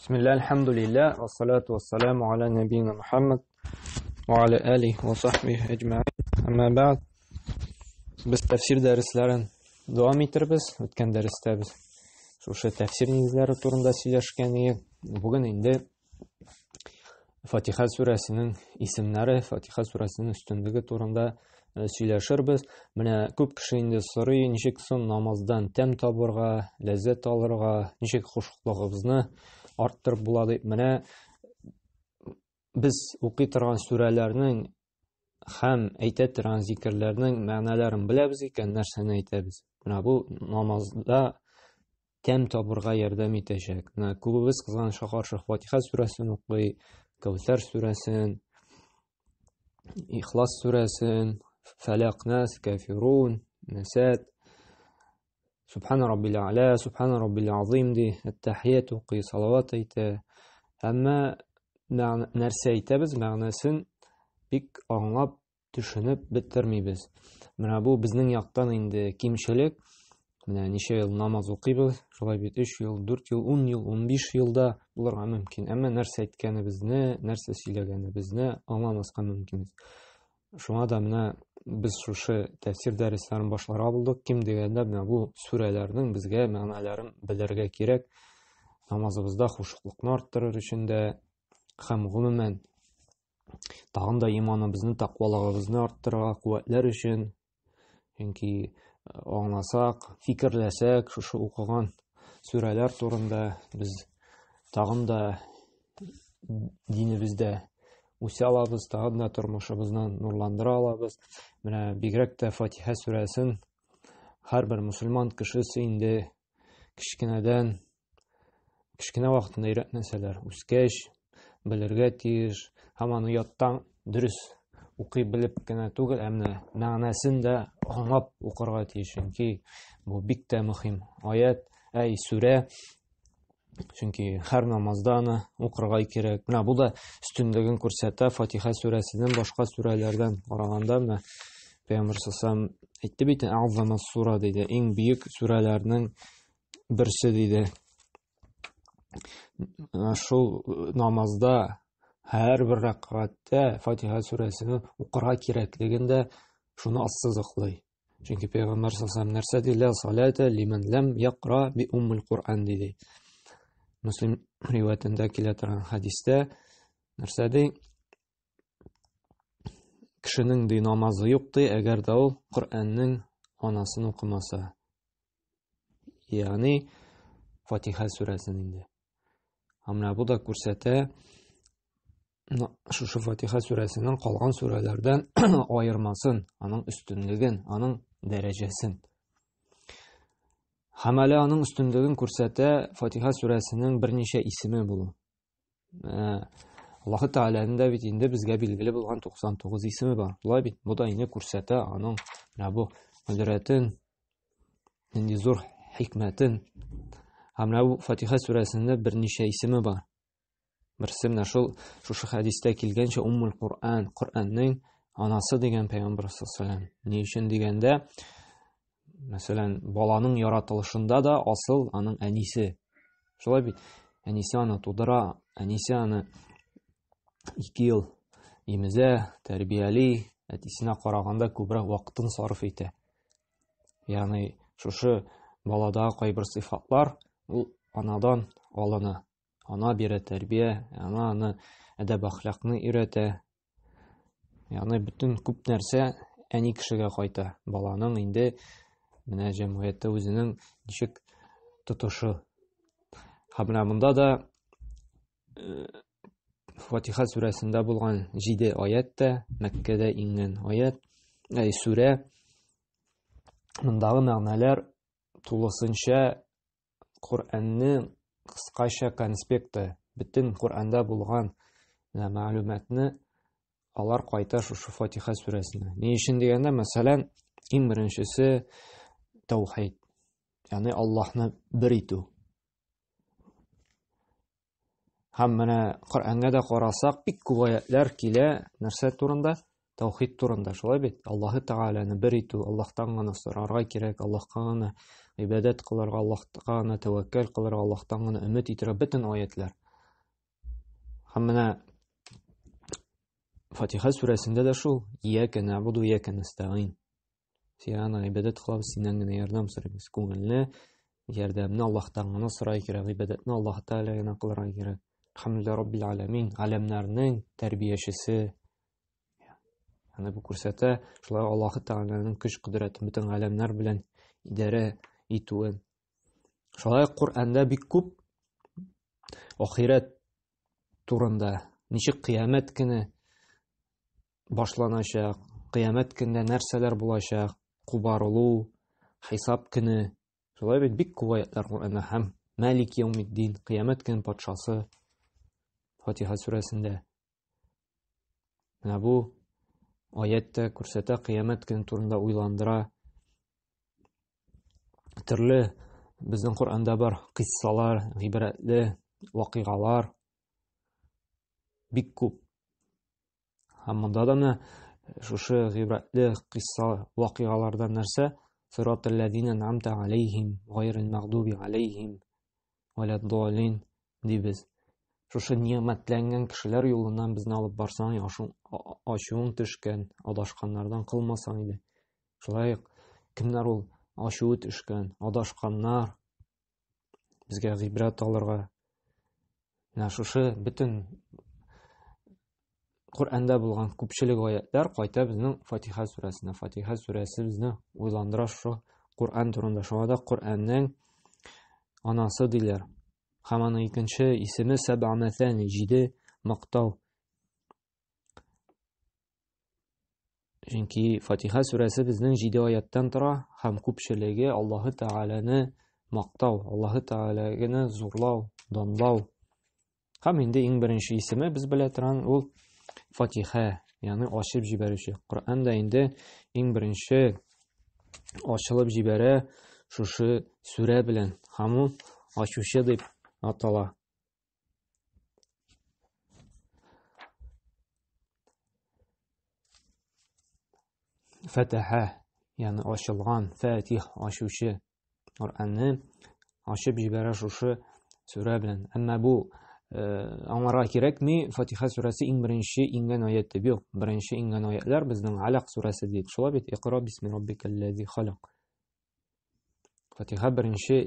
Бисмилла, альхамдулилля, вассалату вассаламу аля набийна Мухаммад ва аля алихи ва сахбихи әҗмәгыйн. Әмма бәгъд. Без тәфсир дәресләрен дәвам итербез. Үткән дәрестә без шушы тәфсир нигезләре турында сөйләшкән идек. Бүген инде Фатиха сүрәсенең исемнәре, Фатиха сүрәсенең өстенлеге турында сөйләшербез. Менә күп кеше инде сорый, ничек соң намаздан тәм табырга, ләззәт алырга, ничек хушыклыгыбызны арттырып була дип. Менә без укый торган сүрәләрнең һәм әйтә торган зикерләрнең мәгънәләрен беләбез икән, нәрсәне әйтәбез? Менә бу намазда тәм табырга ярдәм итәчәк. Менә күбебез кызганычка каршы Фатиха сүрәсен укый, Кәүсәр сүрәсен, Ихлас сүрәсен, Фәләк, Нас, Кәфирун, Мәсәд, Субхана раббил а'ла, Субхана раббил азим ди, Әт-тахият укый, салават әйтә. Әмма нәрсә әйтәбез, мәгънәсен бик аңлап төшенеп бетермибез. Менә бу безнең яктан инде кимчелек. Менә ничә ел намаз укыйбыз, шулай бит 3 ел, 4 ел, 10 ел, 15 елда булырга мөмкин. Әмма нәрсә әйткәнебезне, нәрсә сөйләгәнебезне аңламаска мөмкинбез. Шуңа да менә без шушы тәфсир дәресләрен башларга булдык. Ким дигәндә менә бу сүрәләрнең безгә мәгънәләрен белергә кирәк. Намазыбызда хушуклыкны арттырыр өчен дә һәм гомумән тагын да иманыбызны, тәкъвалыгыбызны арттырырга куәтләр өчен, чөнки аңласак, фикерләсәк, шушы укыган сүрәләр турында без тагын да динебездә үсә алабыз, тагын да тормышыбызны нурландыра алабыз. Менә бигрәк тә Фатиха сүрәсен һәрбер мусульман кешесе инде кечкенәдән кечкенә вакытында өйрәтмәсәләр, үскәч белергә тиеш һәм аны яттан дөрес укый белеп кенә түгел, ә менә мәгънәсен дә аңлап укырга тиеш, чөнки бу бик тә мөһим аят, әй сүрә, чөнки һәр намазда аны укырга кирәк. Менә бу да өстенлеген күрсәтә Фатиха сүрәсенең башка сүрәләрдән караганда. Менә Пәйгамбәр саллаллаху әйтте бит, әгъзама сура диде, иң бөек сүрәләрнең берсе диде. Шул намазда һәрбер рәкәгатьтә Фатиха сүрәсен укырга кирәклеген дә шуны ассызыклый. Чөнки Пәйгамбәр саллаллаху нәрсә ди? Ла салата лиман лам якра би уммул Куръан диде. Муслим риваятендә килә торган хәдистә нәрсә ди? Кешенең ди намазы юк ди, әгәр дә ул Коръәннең анасын укымаса. Ягъни Фатиха сүрәсен инде. Һәм менә бу да күрсәтә шушы Фатиха сүрәсенең калган сүрәләрдән аермасын, аның өстенлеген, аның дәрәҗәсен. Һәм әле аның өстенлеген күрсәтә Фатиха сүрәсенең берничә исеме булу. Аллаһы Тәгаләнең дә бит инде безгә билгеле булган 99 исеме бар. Шулай бит? Бу да инде күрсәтә аның менә бу кодрәтен, нинди зур хикмәтен. Һәм менә бу Фатиха сүрәсендә берничә исеме бар. Берсе менә шул шушы хәдистә килгәнчә Уммул Куръан, Коръәннең анасы дигән Пәйгамбәр саллаллаху алейһи ва Ни өчен дигәндә, Мәсәлән, баланың яратылышында да асыл аның әнисе. Шулай бит? Әнисе аны тудыра, әнисе аны 2 ел имезә, тәрбияли, әтисенә караганда күбрәк вакытын сарыф итә. Ягъни шушы баладагы кайбер сыйфатлар ул анадан алына. Ана бирә тәрбия, ана аны әдәп-әхлакны өйрәтә, Ягъни бөтен күп нәрсә әни кешегә кайта. Баланың инде менә җәмгыятьтә үзенең ничек тотышы. Һәм менә монда да Фатиха сүрәсендә булган 7 аят та Мәккәдә иңгән аят, әй сүрә. Мондагы мәгънәләр тулысынча Коръәннең кыскача конспекты, бөтен Коръәндә булган мәгълүматны алар кайта шушы Фатиха сүрәсенә. Ни өчен дигәндә, мәсәлән, иң беренчесе таухид, ягъни Аллаһны бер итү. Һәм менә Коръәнгә дә карасак, бик күп аятлар килә нәрсә турында? Таухид турында, шулай бит? Аллаһы Тәгаләне бер итү, Аллаһтан гына сорарга кирәк, Аллаһка гына гыйбадәт кылырга, Аллаһка гына тәвәккәл кылырга, Аллаһтан гына өмет итәргә бөтен аятлар. Һәм менә Фатиха сүрәсендә дә шул Ияка нәбуду ияка нәстәгыйн. Сиңа гына гыйбадәт кылабыз, синнән генә ярдәм сорыйбыз. Күңелне, ярдәмне Аллаһтан гына сорай кирәк, гыйбадәтне Аллаһ Тәгалә генә кылырга кирәк. Әлхәмдүлилләһ Раббил аләмин, галәмнәрнең тәрбиячесе. Аны бу күрсәтә, шулай Аллаһ Тәгаләнең көч кодрәте бөтен галәмнәр белән идарә итүен. Шулай Коръәндә бик күп ахирәт турында, ничек кыямәт көне башланачак, кыямәт көндә нәрсәләр булачак, кубарылу, хисап көне. Шулай бит бик күп аятлар Коръәндә һәм Мәлик яумиддин, кыямәт көне патшасы Фатиха сүрәсендә. Менә бу аят тә күрсәтә, кыямәт көне турында уйландыра. Төрле безнең Коръәндә бар кыйссалар, гыйбрәтле вакыйгалар бик күп. Һәм монда да менә шушы гыйбрәтле кыйсса вакыйгалардан нәрсә? Сиратал ләзина ан'амта алейхим, гайрил мәгъдуби алейхим, вәләд-даллин дибез. Шушы нигъмәтләнгән кешеләр юлыннан безне алып барсаң, ачуың төшкән, адашканнардан кылмасаң иде. Шулай ук кемнәр ул ачуы төшкән, адашканнар безгә гыйбрәт алырга. Менә шушы бөтен Коръәндә булган күпчелек аятлар кайта безнең Фатиха сүрәсенә. Фатиха сүрәсе безне уйландыра шушы Коръән турында. Шуңа да Коръәннең анасы диләр. Һәм аның икенче исеме Сәб'a мәсәни, җиде мактау. Чөнки Фатиха сүрәсе безнең җиде аяттан тора һәм күпчелеге Аллаһы Тәгаләне мактау, Аллаһы Тәгаләне зурлау, данлау. Һәм инде иң беренче исеме без белә торган ул Фатиха, ягъни ачып җибәрүче. Коръән дә инде иң беренче ачылып җибәрә шушы сүрә белән һәм ул ачучы дип атала. Фатиха, ягъни ачылган, Фатих ачучы. Коръәнне ачып җибәрә шушы сүрә белән. Әмма бу э, аңларга кирәкми, Фатиха сүрәсе иң беренче иңгән аят дип. Юк, беренче иңгән аятлар безнең Алак сүрәсе дип. Шулай бит, Икра бисми раббикаллази халак. Фатиха беренче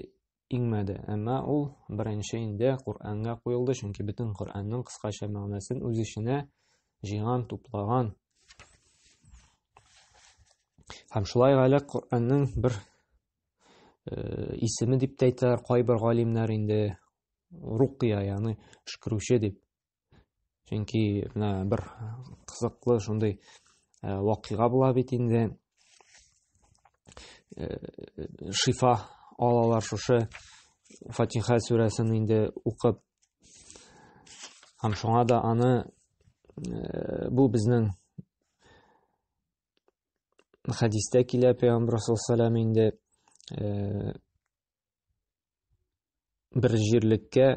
иңмәде, әмма ул беренче инде Коръәнгә куелды, чөнки бөтен Коръәннең кыскача мәгънәсен үз эченә җыйган, туплаган. Һәм шулай әле Коръәннең бер э, исеме дип тә әйтәләр кайбер галимнәр инде рукия, ягъни өшкерүче дип. Чөнки менә бер кызыклы шундый э, вакыйга була бит инде. Э, шифа алалар шушы Фатиха сүрәсен инде укып. Һәм шуңа да аны бу безнең хәдистә килә пәйгамбер саллаллаху инде э, бер җирлеккә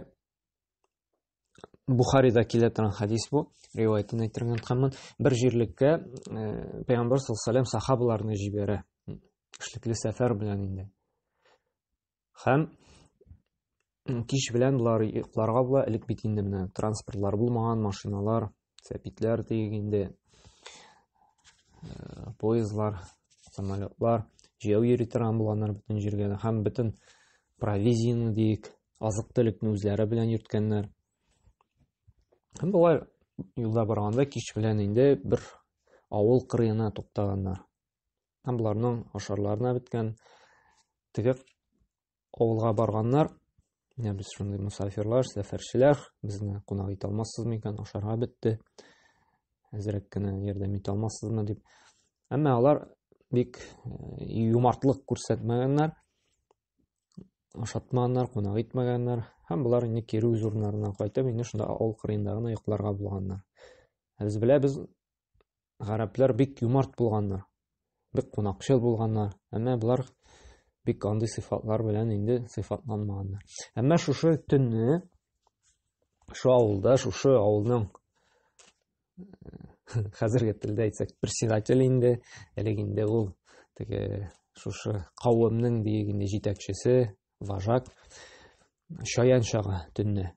Бухарида килә торган хәдис бу, риваятен әйтергә онытканмын. Бер җирлеккә э, пәйгамбер саллаллаху алейһи сахабаларны җибәрә. Эшлекле сәфәр белән инде. Һәм кич белән болар йокларга була, элек бит инде менә транспортлар булмаган, машиналар, сәпитләр диек инде, э, поездлар, самолетлар, җәяү йөри торган булганнар бөтен җиргә дә һәм бөтен провизияне диек, азык-төлекне үзләре белән йөрткәннәр. Һәм болар юлда барганда кич белән инде бер авыл кырыена туктаганнар. Һәм боларның ашарларына беткән. Теге авылга барганнар. Менә без шундый мусафирлар, сәфәрчеләр, безне кунак итә алмассыз микән, ашарга бетте. Әзрәк кенә ярдәм итә алмассызмы дип. Әмма алар бик э, юмартлык күрсәтмәгәннәр. Ашатмаганнар, кунак итмәгәннәр. Һәм болар инде кире үз урыннарына кайтып, инде шунда авыл кырыенда гына йокларга булганнар. Ә без беләбез, гарәпләр бик юмарт булганнар, бик кунакчыл булганнар. Әмма болар бик андый сыйфатлар белән инде сыйфатланмаганнар. Әмма шушы төнне шу авылда, шушы авылның хәзерге телдә әйтсәк, председатель инде, элек инде ул теге шушы кавымның диек инде җитәкчесе, вожак, чаян чага төнне.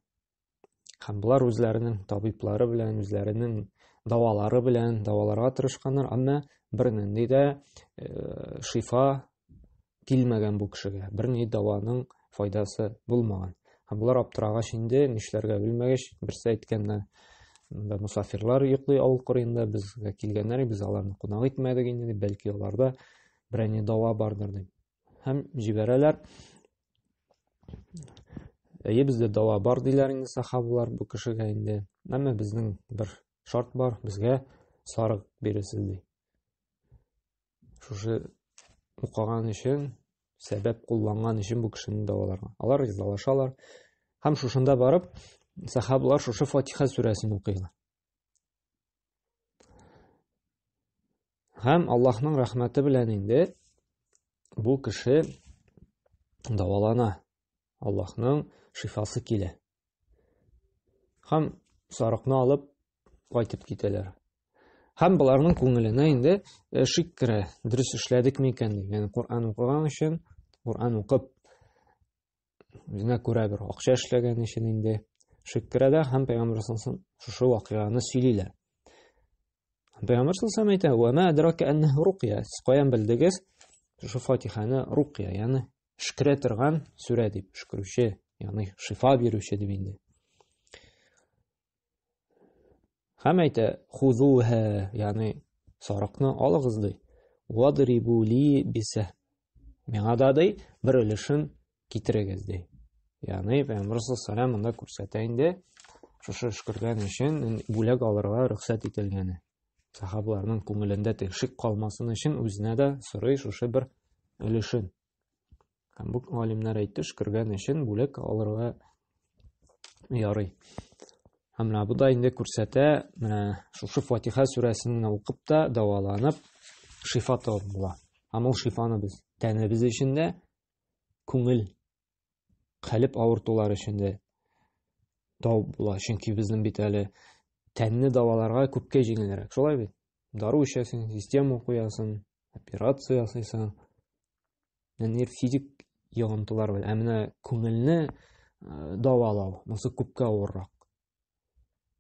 Һәм болар үзләренең табиблары белән, үзләренең давалары белән даваларга тырышканнар, әмма бернинди дә э, шифа килмәгән бу кешегә, берни даваның файдасы булмаган. Һәм болар аптырагач инде, нишләргә белмәгәч, берсе әйткәннәр, монда мусафирлар йоклый авыл кырыенда, безгә килгәннәр, без аларны кунак итмәдек инде, бәлки аларда берәр дава бардыр дип. Һәм җибәрәләр. Әйе, бездә дава бар диләр инде сахабалар бу кешегә инде. Әмма безнең бер шарт бар, безгә сарык бирәсез ди. Шушы укыган өчен, сәбәп кулланган өчен бу кешене дәваларга. Алар ризалашалар. Һәм шушында барып, сахабалар шушы Фатиха сүрәсен укыйлар. Һәм Аллаһның рәхмәте белән инде бу кеше дәвалана. Аллаһның шифасы килә. Һәм сарыкны алып кайтып китәләр. Һәм боларның күңеленә инде э, шик керә. Дөрес эшләдек микән дип. Ягъни Коръән укыган өчен, Коръән укып үзенә күрә бер акча эшләгән өчен инде шик керә дә һәм пәйгамбәр саллаллаху шушы вакыйганы сөйлиләр. Пәйгамбәр саллаллаху әйтә: "Ва ма адрака аннаһу руқия?" Сез каян белдегез? Шушы Фатиханы руқия, ягъни өшкерә торган сүрә дип, өшкерүче, ягъни шифа бирүче дип инде. Һәм әйтә, хузуһа, ягъни сарыкны алыгыз ди. Вадрибу ли бисә. Миңа да ди, бер өлешен китерегез ди. Ягъни Пәйгамбәр саллаллаху монда күрсәтә инде, шушы өшкергән өчен бүләк алырга рөхсәт ителгәне. Сахабаларның күңелендә тик шик калмасын өчен үзенә дә сорый шушы бер өлешен. Һәм бу галимнәр әйтте, өшкергән өчен бүләк алырга ярый. Һәм менә бу да инде күрсәтә, менә шушы Фатиха сүрәсен генә укып та дәваланып шифа табып була. Һәм ул шифаны без тәнебез өчен дә, күңел, калеб авыртулар өчен дә табып була. Чөнки безнең бит әле тәнне дәваларга күпкә җиңелрәк. Шулай бит? Дару эчәсең, система куясың, операция ясыйсың. Нәнир физик йогынтылар белән. Ә менә күңелне э, дәвалау, монысы күпкә авыррак.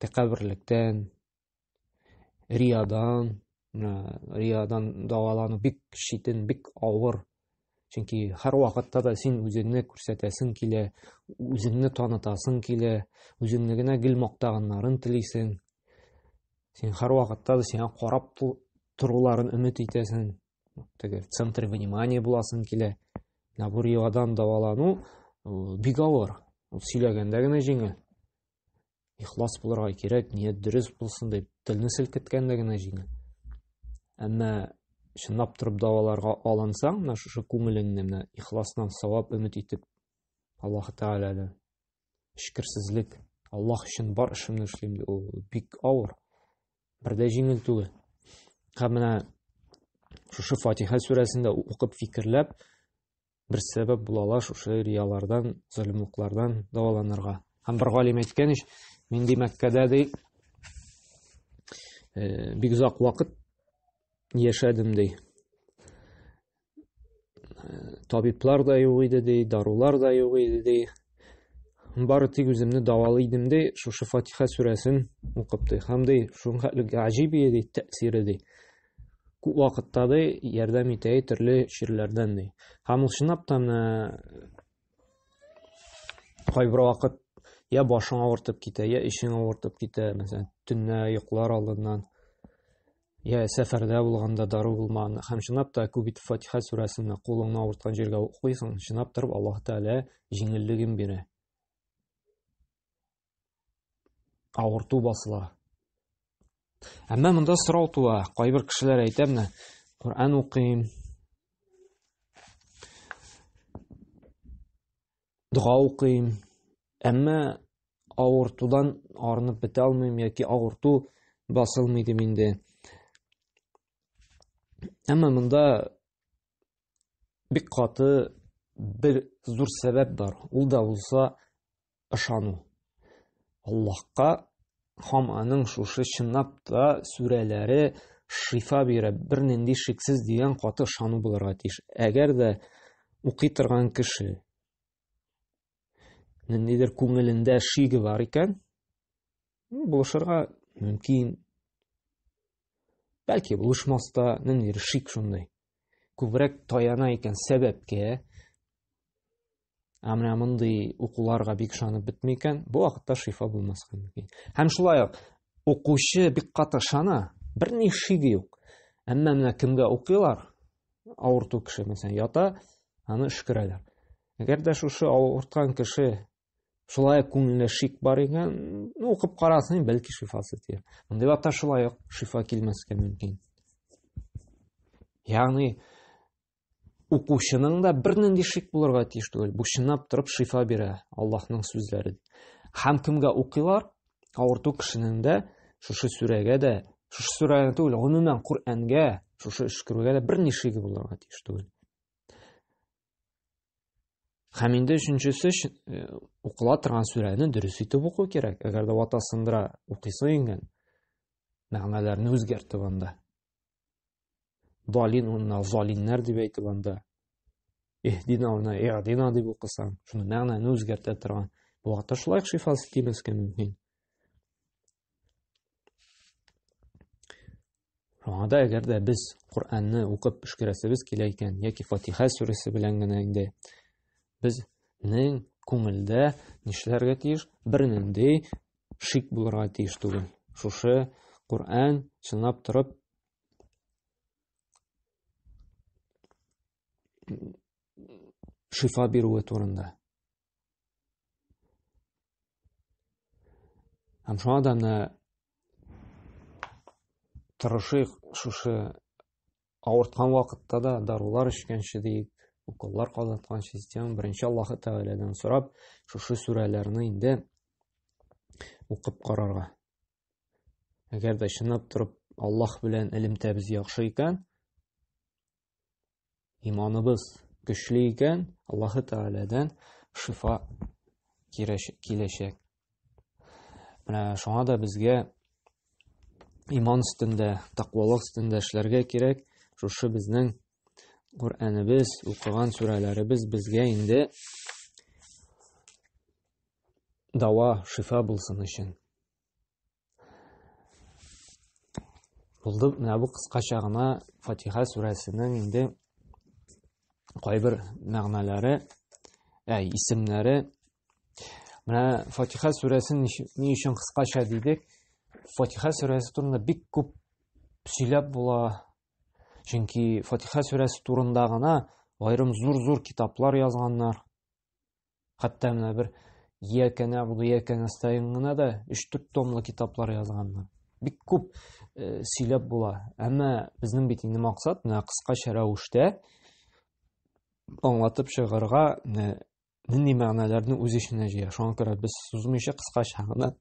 Тәкәбберлектән, риядан, менә риядан дәвалану бик читен, бик авыр. Чөнки һәр вакытта да син үзеңне күрсәтәсең килә, үзеңне танытасың килә, үзеңне генә гел мактаганнарын телисең. Син һәр вакытта да сиңа карап торуларын өмет итәсең. Теге в центре внимания буласың килә. Менә бу риядан дәвалану бик авыр. Ул сөйләгәндә генә җиңел. Ихлас булырга кирәк, ният дөрес булсын дип телне селкеткәндә генә җиңел. Әмма чынлап торып даваларга алынсаң, менә шушы күңелеңне менә ихластан савап өмет итеп Аллаһ Тәгаләдән эчкерсезлек, Аллаһ өчен бар эшемне эшлим ди, ул бик авыр. Бер дә җиңел түгел. Һәм менә шушы Фатиха сүрәсендә укып фикерләп, бер сәбәп була ала шушы риялардан, золымлыклардан дәваланырга. Һәм бер галим әйткән ич, мин ди Мәккәдә ди э, бик озак вакыт яшәдем ди. Э, табиблар да юк иде ди, дарулар да юк иде ди. Бары тик үземне дәвалый идем ди, шушы Фатиха сүрәсен укып ди. Һәм ди, шуның хәтле гаҗиб иде ди, тәэсире ди. Күп вакытта ди ярдәм итә төрле чирләрдән ди. Һәм ул чынлап та менә кайбер вакыт я башың авыртып китә, я эчең авыртып китә, мәсәлән, төнлә йоклар алдыннан, я сәфәрдә булганда дару булмаганда. Һәм чынлап та күп итеп Фатиха сүрәсен кулыңны авырткан җиргә укыйсың, чынлап торып Аллаһ Тәгалә җиңеллеген бирә. Авырту басыла. Әмма монда сорау туа. Кайбер кешеләр әйтә, менә Коръән укыйм, дога укыйм, әмма авыртудан арынып бетә алмыйм яки авырту басылмый дип инде. Әмма монда бик каты бер зур сәбәп бар. Ул да булса ышану. Аллаһка һәм аның шушы чынлап та сүрәләре шифа бирә, бернинди шиксез дигән каты ышану булырга тиеш. Әгәр дә укый торган кеше ниндидер күңелендә шиге бар икән, Булышырга мөмкин. Бәлки булышмас та, ниндидер шик шундый. Күбрәк таяна икән сәбәпкә, ә менә мондый укуларга бик ышанып бетми икән, бу вакытта шифа булмаска мөмкин. Һәм шулай ук укучы бик каты ышана, берни шиге юк. Әмма менә кемгә укыйлар, авырту кеше, мәсәлән, ята, аны өшкерәләр. Әгәр дә шушы авырткан кеше шулай ук күңелендә шик бар икән, ну, укып карасын, бәлки шифасы тияр. Мондый вакытта шулай ук шифа килмәскә мөмкин. Ягъни укучының да бернинди шик булырга тиеш түгел. Бу чынлап торып шифа бирә Аллаһның сүзләре. Һәм кемгә укыйлар? Авырту кешенең дә шушы сүрәгә дә, шушы сүрәгә түгел, гомумән Коръәнгә, шушы өшкерүгә дә берни шиге булырга тиеш түгел. Һәм инде өченчесе укыла торган сүрәне дөрес итеп уку кирәк. Әгәр дә вата сындыра укыйсың икән, мәгънәләрне үзгәртеп анда. Далин урынына залиннәр дип әйтеп анда. Иһдина урынына иһдина дип укысаң, шуны мәгънәне үзгәртә торган. Бу вакытта шулай ук шифасы тимәскә мөмкин. Шуңа да әгәр дә без Коръәнне укып өшкерәсебез килә икән, яки Фатиха сүрәсе белән генә инде безнең күңелдә нишләргә тиеш? Бернинди шик булырга тиеш түгел. Шушы Коръән чынлап торып шифа бирүе турында. Һәм шуңа да менә тырышыйк шушы авырткан вакытта да дарулар эчкәнче диек, уколлар кадатканчы система беренче Аллаһы Тәгаләдән сорап, шушы сүрәләрне инде укып карарга. Әгәр дә чынлап торып Аллаһ белән элемтәбез яхшы икән, Иманыбыз көчле икән, Аллаһы Тәгаләдән шифа киләчәк. Менә шуңа да безгә иман өстендә, тәкъвалык өстендә эшләргә кирәк. Шушы безнең Коръәнебез, укыган сүрәләребез безгә инде дава, шифа булсын өчен. Булды. Менә бу кыскача гына Фатиха сүрәсенең инде кайбер мәгънәләре, ә, исемнәре. Менә Фатиха сүрәсен ни өчен кыскача дидек? Фатиха сүрәсе турында бик күп сөйләп була. Чөнки Фатиха сүрәсе турында гына аерым зур-зур китаплар язганнар. Хәтта менә бер Ияка нәгъбуду, ияка нәстәгыйн гына да 3-4 томлы китаплар язганнар. Бик күп э, сөйләп була. Әмма безнең бит инде максат менә кыскача рәвештә аңлатып чыгарга нинди мәгънәләрне үз эченә җыя. Шуңа күрә без сузмыйча кыскача гына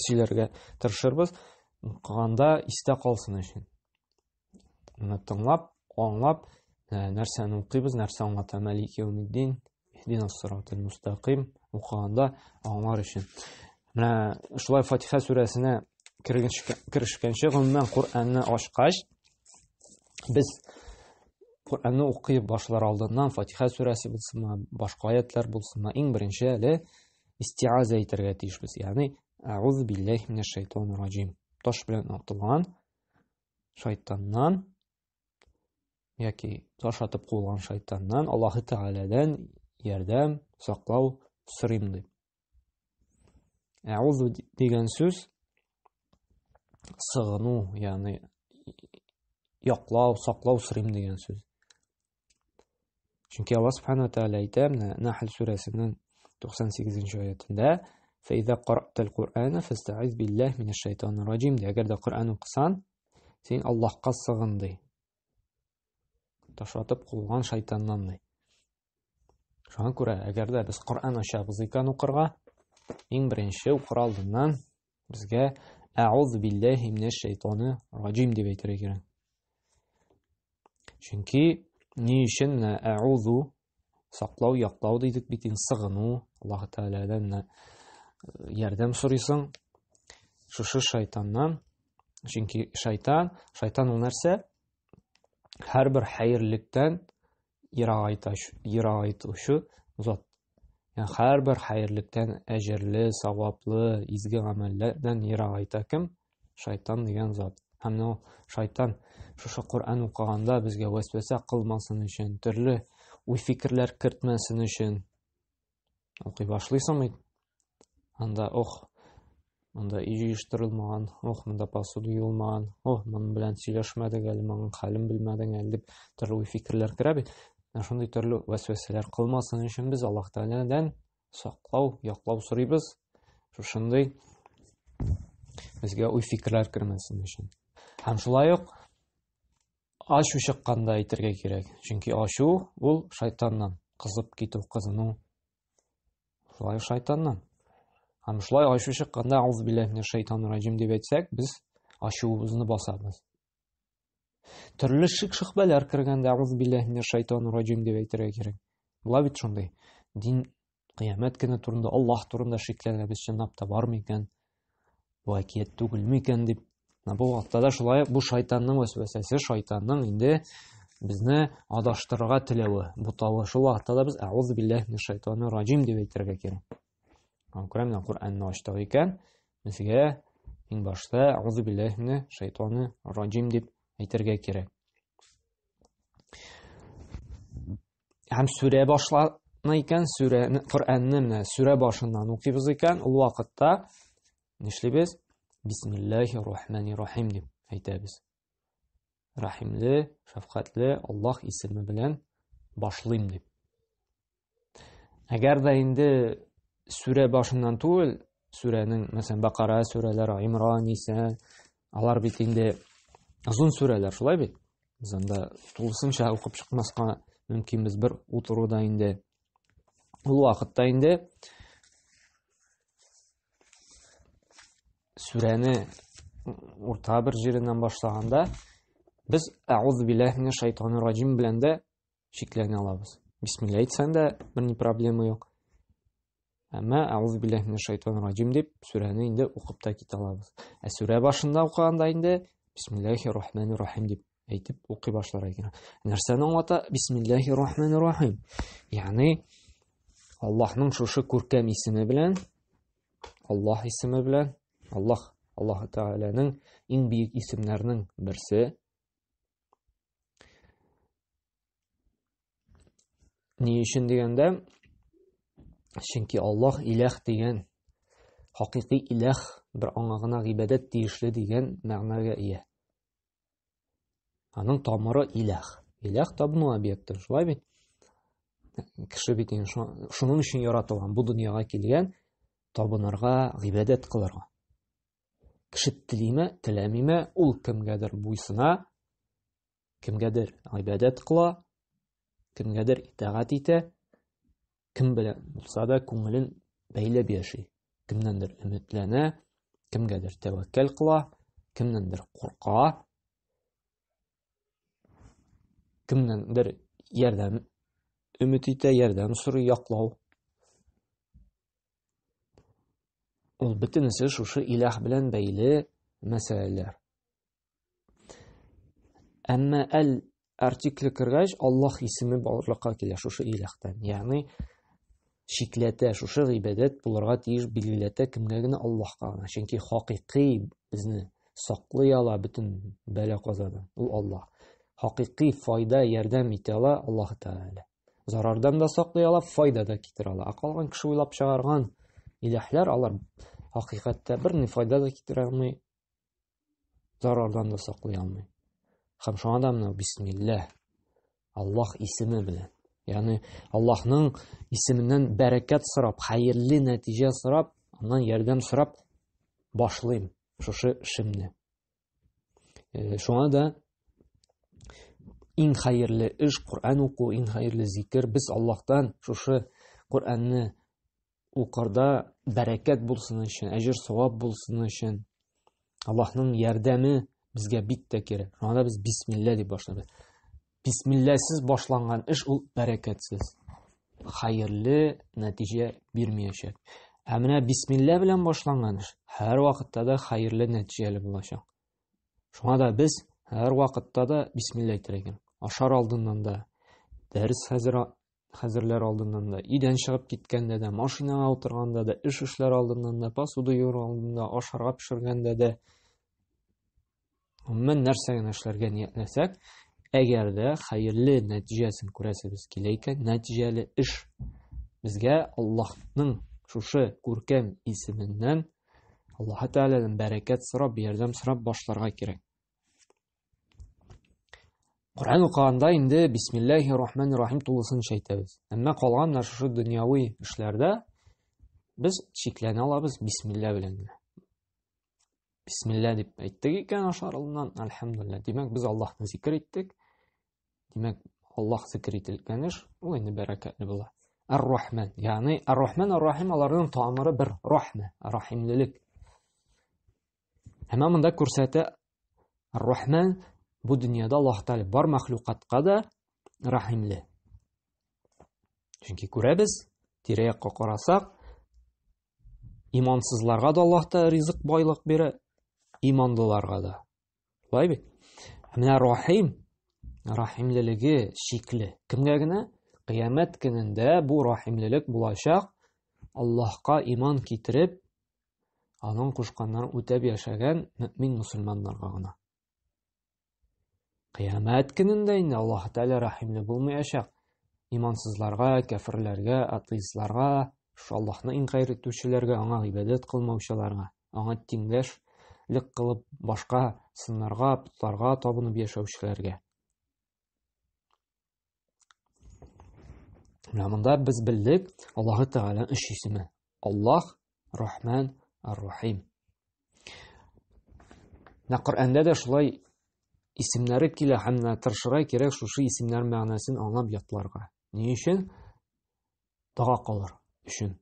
сөйләргә тырышырбыз. Укыганда истә калсын өчен. Моны тыңлап, аңлап, э, нәрсәне укыйбыз, нәрсә аңлата Мәлик Яумиддин, Иһдина сиратал мустаким укыганда аңлар өчен. Менә шулай Фатиха сүрәсенә керешкәнче, гомумән Коръәнне ачкач, без Коръәнне укый башлар алдыннан Фатиха сүрәсе булсынмы, башка аятлар булсынмы, иң беренче әле истиаза әйтергә тиешбез. Ягъни әгъузу биллаһи минәш шайтанир раҗим. Таш белән атылган шайтаннан яки таш атып куылган шайтаннан Аллаһы Тәгаләдән ярдәм, саклау сорыйм дип. Әгъузу дигән сүз сыгыну, ягъни яклау, саклау сорыйм дигән сүз. Чөнки Аллаһ Субхану Тәгалә әйтә, менә Нахл сүрәсенең 98-нче аятында, "Фәиза каратал Куръана фастаиз биллаһи минәш шайтанир раҗим" ди. Әгәр дә Коръән укысаң, син Аллаһка сыгын ди. Ташлатып куылган шайтаннан ди. Шуңа күрә, әгәр дә без Коръән ачабыз икән укырга, иң беренче укыр алдыннан безгә Әгъузу биллаһи минәш шайтанир раҗим дип әйтергә кирәк. Чөнки ни өчен менә әгъузу саклау, яклау дидек бит инде сыгыну, Аллаһ Тәгаләдән менә э, ярдәм сорыйсың. Шушы шайтаннан, чөнки шайтан, шайтан ул нәрсә? Һәрбер хәерлектән ерагайтучы зат. Ягъни һәрбер хәерлектән, әҗерле, саваплы, изге гамәлләрдән ерагайта кем? Шайтан дигән зат. Һәм менә ул шайтан шушы Коръән укыганда безгә вәсвәсә кылмасын өчен, төрле уй-фикерләр кертмәсен өчен укый башлыйсың бит. Анда ох, монда өй җыештырылмаган, ох, монда посуда юылмаган, ох, моның белән сөйләшмәдек әле, моның хәлен белмәдең әле дип төрле уй-фикерләр керә бит. Менә шундый төрле вәсвәсәләр кылмасын өчен без Аллаһ Тәгаләдән саклау, яклау сорыйбыз. Шушындый безгә уй-фикерләр кермәсен өчен. Һәм шулай ук ачу чыкканда әйтергә кирәк. Чөнки ачу ул шайтаннан, кызып китү, кызыну. Шулай шайтаннан. Һәм шулай ачу чыкканда аузу биллаһи минәш шайтанир раҗим дип әйтсәк, без ачуыбызны басабыз. Төрле шик-шөһбәләр кергәндә аузу биллаһи минәш шайтанир раҗим дип әйтергә кирәк. Була бит шундый. Дин кыямәт көне турында, Аллаһ турында шикләнәбез, чынлап та бармы икән? Бу әкият түгелме икән дип. Менә бу вакытта да шулай бу шайтанның вәсвәсәсе, шайтанның инде безне адаштырырга теләве, бутавы. Шул вакытта да без аузу биллаһи минәш шайтанир раҗим дип әйтергә кирәк. Аңа күрә менә Коръәнне ачтык икән, безгә иң башта аузу биллаһи минәш шайтанир раҗим дип әйтергә кирәк. Һәм сүрә башлана икән, сүрәне, Коръәнне менә сүрә башыннан укыйбыз икән, ул вакытта нишлибез? Бисмиллахир рахманир рахим дип әйтәбез. Рахимле, шәфкатьле Аллаһ исеме белән башлыйм дип. Әгәр дә инде сүрә башыннан түгел, сүрәнең, мәсәлән, Бакара сүрәләре, Имран, Ниса, алар бит инде озын сүрәләр, шулай бит? Без анда тулысынча укып чыкмаска мөмкинбез бер утыруда инде. Ул вакытта инде сүрәне урта бер җиреннән башлаганда без әгъузу биллаһи минәш шайтанир раҗим белән дә чикләнә алабыз. Бисмилла әйтсәң дә бер ни проблема юк. Әмма әгъузу биллаһи минәш шайтанир раҗим дип сүрәне инде укып та китә алабыз. Ә сүрә башында укыганда инде бисмиллахир рахманир рахим дип әйтеп укый башларга кирәк. Нәрсәне аңлата бисмиллахир рахманир рахим? Ягъни Аллаһның шушы күркәм исеме белән, Аллаһ исеме белән, Аллаһ Аллаһ Тәгаләнең иң бөек исемнәренең берсе. Ни өчен дигәндә, чөнки Аллаһ иләх дигән, хакыйкый иләх, бер аңа гына гыйбадәт тиешле дигән мәгънәгә ия. Аның тамыры иләх. Иләх табыну объекты, шулай бит? Кеше бит инде шуның өчен яратылган, бу дөньяга килгән, табынырга, гыйбадәт кылырга. Кеше телиме, теләмиме, ул кемгәдер буйсына, кемгәдер гыйбадәт кыла, кемгәдер итагать итә, кем белән булса да күңелен бәйләп яши, кемнәндер өметләнә, кемгәдер тәвәккәл кыла, кемнәндер курка, кемнәндер ярдәм өмет итә, ярдәм сорый, яклау. Ул бөтенесе шушы иләх белән бәйле мәсьәләләр. Әмма әл артикле кергәч, Аллаһ исеме барлыкка килә шушы иләхтән. Ягъни чикләтә, шушы гыйбадәт булырга тиеш, билгеләтә кемгә генә Аллаһка гына. Чөнки хакыйкый безне саклый ала бөтен бәла-казадан. Ул Аллаһ. Хакыйкый файда, ярдәм итә ала Аллаһ Тәгалә. Зарардан да саклый ала, файда да китерә ала. Ә калган кеше уйлап чыгарган иләһләр алар хакыйкатьтә бер ни файда да китерә алмый, зарардан да саклый алмый. Һәм шуңа да менә бисмилла, Аллаһ исеме белән. Ягъни Аллаһның исеменнән бәрәкәт сорап, хәерле нәтиҗә сорап, аннан ярдәм сорап башлыйм шушы эшемне. Шуңа да иң хәерле эш Коръән уку, иң хәерле зикер. Без Аллаһтан шушы Коръәнне укырда бәрәкәт булсын өчен, әҗер савап булсын өчен Аллаһның ярдәме безгә бик тә кирәк. Шуңа да без бисмилла дип башлыйбыз. Бисмилласыз башланган эш ул бәрәкәтсез. Хәерле нәтиҗә бирмәячәк. Ә менә бисмилла белән башланган эш һәр вакытта да хәерле нәтиҗәле булачак. Шуңа да без һәр вакытта да бисмилла әйтергә кирәк. Ашар алдыннан да, дәрес хәзер хәзерләр алдыннан да, өйдән чыгып киткәндә дә, машинага утырганда да, эш эшләр алдыннан да, посуда юыр алдында, ашарга пешергәндә дә, гомумән нәрсә генә эшләргә ниятләсәк, әгәр дә хәерле нәтиҗәсен күрәсебез килә икән, нәтиҗәле эш безгә Аллаһның шушы күркәм исеменнән Аллаһ Тәгаләдән бәрәкәт сорап, ярдәм сорап башларга кирәк. Коръән укыганда инде Бисмиллаһи рахмани рахим тулысынча әйтәбез. Әмма калган менә шушы дөньяви эшләрдә без чикләнә алабыз бисмилла белән генә. Бисмилла дип әйттек икән ашар алдыннан, әлхәмдулилла. Димәк, без Аллаһны зикер иттек. Димәк, Аллаһ зикер ителгән эш, ул инде бәрәкәтле була. Ар-Рахман, ягъни Ар-Рахман, Ар-Рахим аларның тамыры бер, рахмә, рахимлелек. Әмма монда күрсәтә Ар-Рахман бу дөньяда Аллаһ Тәгалә бар мәхлукатка да рахимле. Чөнки күрәбез, тирә-якка карасак, имансызларга да Аллаһ та ризык байлык бирә, иманлыларга да. Шулай бит? Ә менә Рахим, рахимлелеге шикле. Кемгә генә? Кыямәт көнендә бу рахимлелек булачак. Аллаһка иман китереп, аның кушканнарын үтәп яшәгән мөмин мөселманнарга гына. Кыямәт көнендә инде Аллаһ Тәгалә рәхимле булмаячак. Имансызларга, кәферләргә, атеистларга, шул Аллаһны инкарь итүчеләргә, аңа гыйбадәт кылмаучыларга, аңа тиңдәшлек кылып башка сыннарга, потларга табынып яшәүчеләргә. Менә монда без белдек Аллаһы Тәгаләнең өч исеме. Аллаһ, Рахман, Ар-Рахим. Менә Коръәндә дә шулай исемнәре килә һәм менә тырышырга кирәк шушы исемнәр мәгънәсен аңлап ятларга. Ни өчен? Дога кылыр өчен.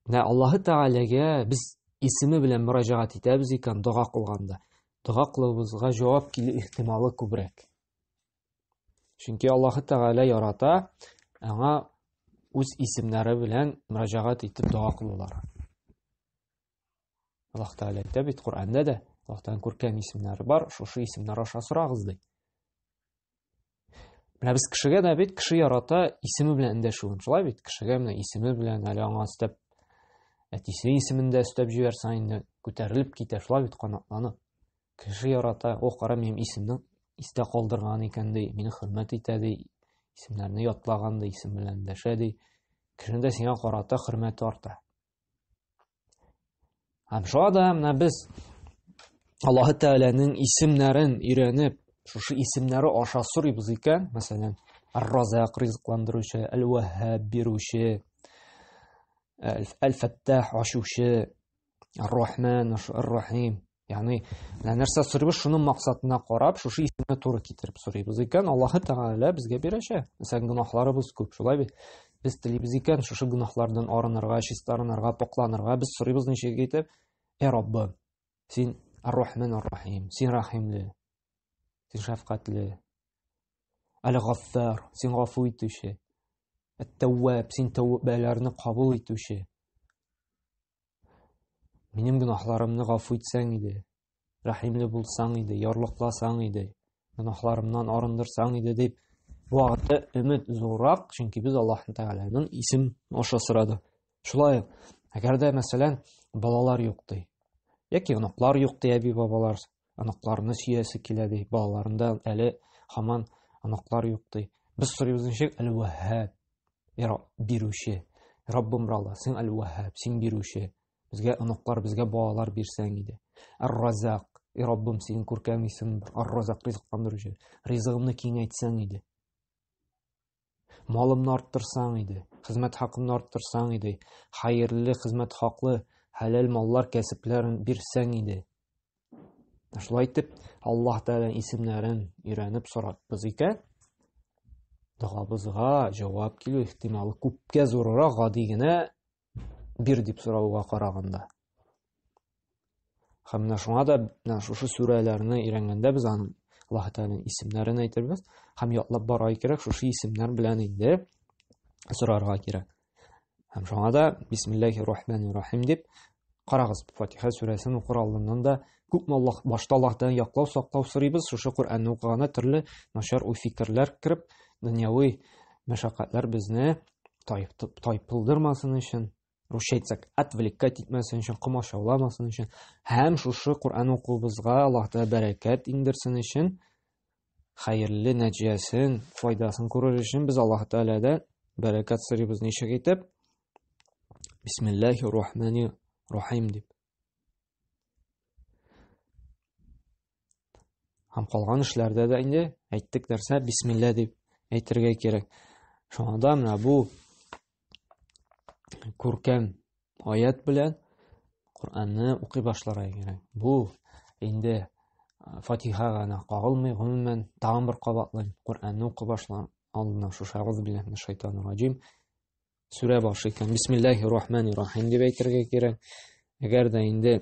Менә Аллаһы Тәгаләгә без исеме белән мөрәҗәгать итәбез икән, дога кылганда, дога кылуыбызга җавап килү ихтималы күбрәк. Чөнки Аллаһы Тәгалә ярата аңа үз исемнәре белән мөрәҗәгать итеп дога кылулар. Аллаһ Тәгалә әйтә бит Коръәндә дә, Аллаһтан күркәм исемнәре бар, шушы исемнәр аша сорагыз ди. Менә без кешегә дә бит кеше ярата исеме белән эндәшүен. Шулай бит, кешегә менә исеме белән әле аңа өстәп әтисе исемен дә өстәп җибәрсәң инде күтәрелеп китә, шулай бит канатланып. Кеше ярата, о, кара, минем исемне истә калдырган икән ди, мине хөрмәт итә ди, исемнәрне ятлаган ди, исем белән дәшә ди. Кешенең дә сиңа карата хөрмәте арта. Һәм шуңа да менә без Аллаһы Тәгаләнең исемнәрен өйрәнеп, шушы исемнәре аша сорыйбыз икән, мәсәлән, Ар-Разак ризыкландыручы, Әл-Ваһһаб бирүче, Әл-Фәттах ачучы, Ар-Рахман, Ар-Рахим. Ягъни, менә нәрсә сорыйбыз, шуның максатына карап, шушы исемне туры китереп сорыйбыз икән, Аллаһы Тәгалә безгә бирәчәк. Мәсәлән, гөнаһларыбыз күп, шулай бит? Без телибез икән, шушы гөнаһлардан арынырга, чистарынырга, пакъланырга, без сорыйбыз ничек итеп? Ә Раббым, син Ар-Рахман Ар-Рахим, син рәхимле, син шәфкатьле. Әл-Гаффар, син гафу итүче. Әт-Тәвваб, син тәүбәләрне кабул итүче. Минем гөнаһларымны гафу итсәң иде, рәхимле булсаң иде, ярлыкласаң иде, гөнаһларымнан арындырсаң иде дип, бу вакытта өмет зуррак, чөнки без Аллаһ Тәгаләнең исем аша сорадык. Шулай ук, әгәр дә, мәсәлән, балалар юк ди, яки оныклар юк ди әби-бабалар, оныкларны сөясе килә ди, балаларында әле һаман оныклар юк ди. Без сорыйбыз ничек? Әл-Ваһһаб. Бирүче. Раббым Алла, син Әл-Ваһһаб, син бирүче. Безгә оныклар, безгә балалар бирсәң иде. Ар-Разак, и Раббым, синең күркәм исемең бар. Ар-Разак ризыкландыручы. Ризыгымны киңәйтсәң иде. Малымны арттырсаң иде, хезмәт хакымны арттырсаң иде, хәерле хезмәт хаклы, хәләл маллар кәсепләрен бирсәң иде. Шулай итеп, Аллаһ Тәгаләнең исемнәрен өйрәнеп сорапбыз икән, догабызга җавап килү ихтималы күпкә зуррак гади генә бир дип сорауга караганда. Һәм менә шуңа да менә шушы сүрәләрне өйрәнгәндә без аның Аллаһ Тәгаләнең исемнәрен әйтербез һәм ятлап барырга кирәк, шушы исемнәр белән инде сорарга кирәк. Һәм шуңа да Бисмиллахир Рахманир Рахим дип карагыз, Фатиха сүрәсен укыр алдыннан да күпме Аллаһ башта Аллаһтан яклау, саклау сорыйбыз. Шушы Коръәнне укыганда төрле начар уй-фикерләр кереп, дөньяви мәшәкатьләр безне тайпылдырмасын өчен, русча әйтсәк, отвлекать итмәсен өчен, комачауламасын өчен һәм шушы Коръән укуыбызга Аллаһ Тәгалә бәрәкәт иңдерсен өчен, хәерле нәтиҗәсен, файдасын күрер өчен без Аллаһ Тәгаләдән бәрәкәт сорыйбыз. Ничек итеп? Бисмиллахи рахмани рахим дип. Һәм калган эшләрдә дә инде әйттек нәрсә, бисмилла дип әйтергә кирәк. Шуңа да менә бу күркәм аят белән Коръәнне укый башларга кирәк. Бу инде Фатиха гына кагылмый, гомумән, тагын бер кабатлыйм. Коръәнне укый башлар алдыннан шушы әгъузу биллаһи минәш шайтанир раҗим сүрә башы икән, бисмиллахи рахмани рахим дип әйтергә кирәк. Әгәр дә инде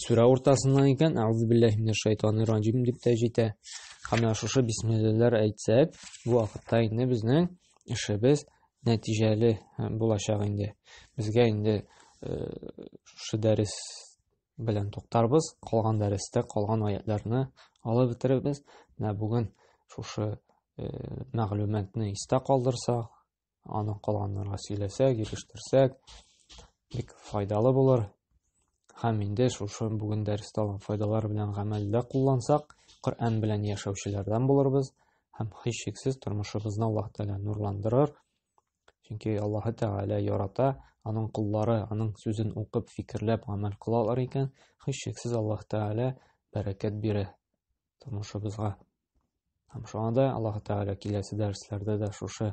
сүрә уртасыннан икән, әгъузу биллаһи минәш шайтанир раҗим дип тә җитә. Һәм менә шушы бисмиллалар әйтсәк, бу вакытта инде безнең эшебез нәтиҗәле булачак инде. Безгә инде шушы дәрес белән туктарбыз. Калган дәрестә калган аятларны алып бетерербез. Менә бүген шушы мәгълүматны истә калдырсак, аны калганнарга сөйләсәк, ирештерсәк, бик файдалы булыр. Һәм инде шушы бүген дәрестә алган файдалар белән гамәлдә куллансак, Коръән белән яшәүчеләрдән булырбыз һәм һичшиксез тормышыбызны Аллаһ Тәгалә нурландырыр. Чөнки Аллаһ Тәгалә ярата, аның коллары аның сүзен укып, фикерләп гамәл кылалар икән, һичшиксез Аллаһ Тәгалә бәрәкәт бирә тормышыбызга. Һәм шуңа да Аллаһ Тәгалә киләсе дәресләрдә дә шушы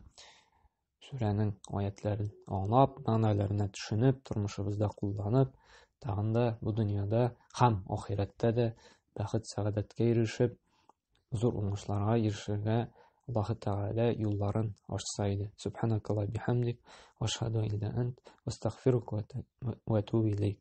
сүрәнең аятларын аңлап, мәгънәләренә төшенеп, тормышыбызда кулланып, тагын да бу дөньяда һәм ахирәттә дә бәхет сәгадәткә ирешеп, зур уңышларга ирешергә Аллаһ Тәгалә юлларын ачса иде. Субханакалла бихамдик, ва ашһаду илля ант, астагфирука ва атубу илейк.